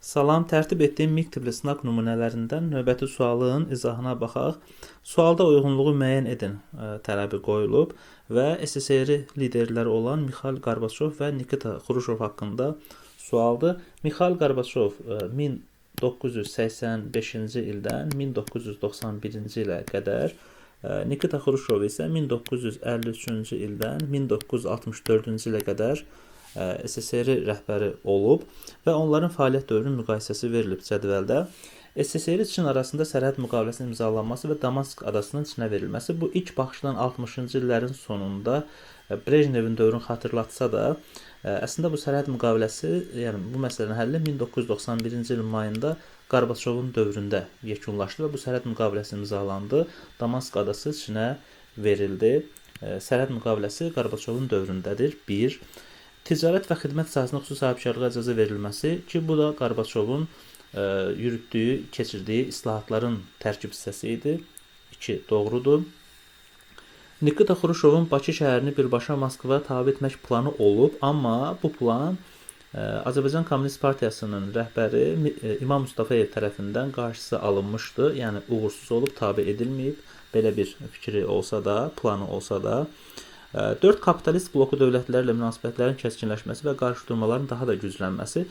Salam, tərtib etdiyim MİQ tipli sınaq nümunələrindən növbəti sualın izahına baxaq. Sualda uyğunluğu müəyyən edin tələbi qoyulub və SSR liderləri olan Mixail Qorbaçov və Nikita Xruşov haqqında sualdır. Mixail Qorbaçov 1985-ci ildən 1991-ci ilə qədər, Nikita Xruşov isə 1953-cü ildən 1964-cü ilə qədər SSR rəhbəri olub və onların fəaliyyət dövrünün müqayisəsi verilib cədvəldə. SSR Çin arasında sərhəd müqaviləsinin imzalanması və Damask adasının Çinə verilməsi bu ilk baxışdan 60-cı illərin sonunda Brejnevin dövrünü xatırlatsa da, əslində bu sərhəd müqaviləsi, yəni bu məsələnin həlli 1991-ci ilin mayında Qorbaçovun dövründə yekunlaşdı və bu sərhəd müqaviləsi imzalandı. Damask adası Çinə verildi. Sərhəd müqaviləsi Qorbaçovun dövründədir. 1. Ticarət və xidmət sahəsində xüsusi sahibkarlığa icazə verilməsi ki, bu da Qorbaçovun yürütdüyü, keçirdiyi islahatların tərkib hissəsi idi. 2 doğrudur. Nikita Xruşovun Bakı şəhərini birbaşa Moskvaya tabe etmək planı olub, amma bu plan Azərbaycan Komünist Partiyasının rəhbəri İmam Mustafayev tərəfindən qarşısı alınmışdı. Yəni uğursuz olub, tabe edilməyib. Belə bir fikri olsa da, planı olsa da. 4 kapitalist bloku dövlətlərlə münasibətlərin kəskinləşməsi və qarşıdurmaların daha da güclənməsi.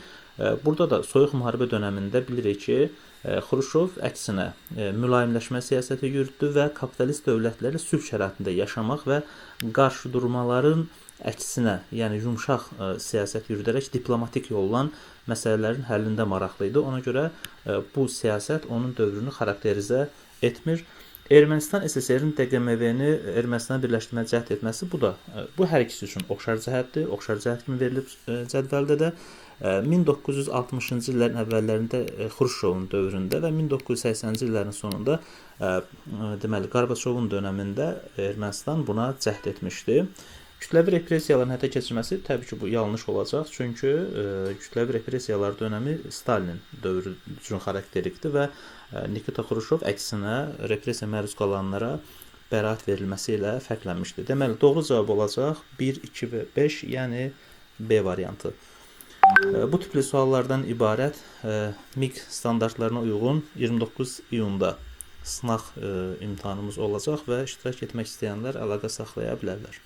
Burada da soyuq müharibə dönəmində bilirik ki, Xruşov əksinə mülayimləşmə siyasəti yürütdü və kapitalist dövlətlərlə sülh şəraitində yaşamaq və qarşıdurmaların əksinə, yəni yumşaq siyasət yürüdərək diplomatik yolla məsələlərin həllində maraqlı idi. Ona görə bu siyasət onun dövrünü xarakterizə etmir. Ermənistan SSR-nin DQMV-ni Ermənistana birləşdirməyə cəhd etməsi, bu da bu hər ikisi üçün oxşar cəhətdir. Oxşar cəhət kimi verilib cədvəldə də. 1960-cı illərin əvvəllərində Xruşovun dövründə və 1980-ci illərin sonunda, deməli Qorbaçovun dönəmində Ermənistan buna cəhd etmişdi. Kütləvi repressiyaların həyata keçirilməsi təbii ki, bu yanlış olacaq. Çünki kütləvi repressiyalar dönəmi Stalinin dövrü üçün xarakterikdir və Nikita Xruşov əksinə repressiya məruz qalanlara bəraət verilməsi ilə fərqlənmişdi. Deməli, doğru cavab olacaq 1, 2 və 5, yəni B variantı. Bu tipli suallardan ibarət MİQ standartlarına uyğun 29 iyunda sınaq imtahanımız olacaq və iştirak etmək istəyənlər əlaqə saxlaya bilərlər.